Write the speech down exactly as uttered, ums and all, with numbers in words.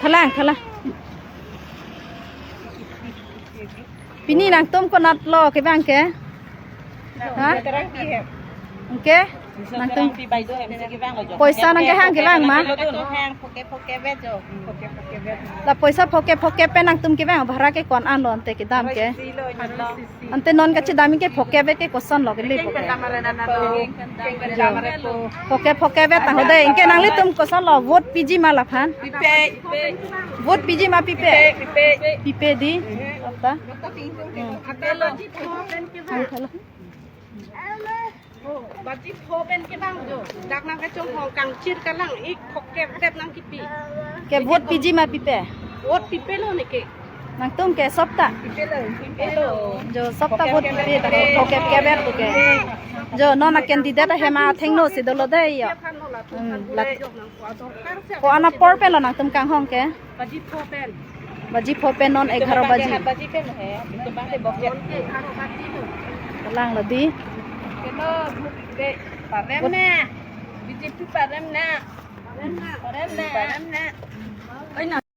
Kalang, kalang. Pini nangtum konatlo kevang ke? Ha? Oke? Nangtum poisa nangkehang kevang ma? La poisa phoke phoke pen nangtum kevang, bhara ke ko-an lo ante kedam ke? Ante non kachedam ke phoke ave ke kosonlo kele phoke. Phoke phoke ave tang ho dei. Anke nanglitum kosonlo vote piji ma laphan? Vote piji ma pipe? Pipe dei. Apta. Hmm. Baji pho pen kevang jo. Dak nangkachonghong kangchir kalang ik phoke ave nangkepi. Ke vote piji ma pipe? Vote pipelo neke. Nangtum ke sopta. Pipelo, pipelo. Jo sopta vote pipe ta phoke phoke ave tu ke. Jo non a-candidate ahem athengno si dolo dei jo. Hmm, la ko-an apor penlo nangtum kanghong ke? Baji pho pen. Baji pho pen non egharo baji. Baji pen he. Itu bang de bokya. Kalang lo dei. Keno vote parem na. B J P parem na. Parem na. Parem na.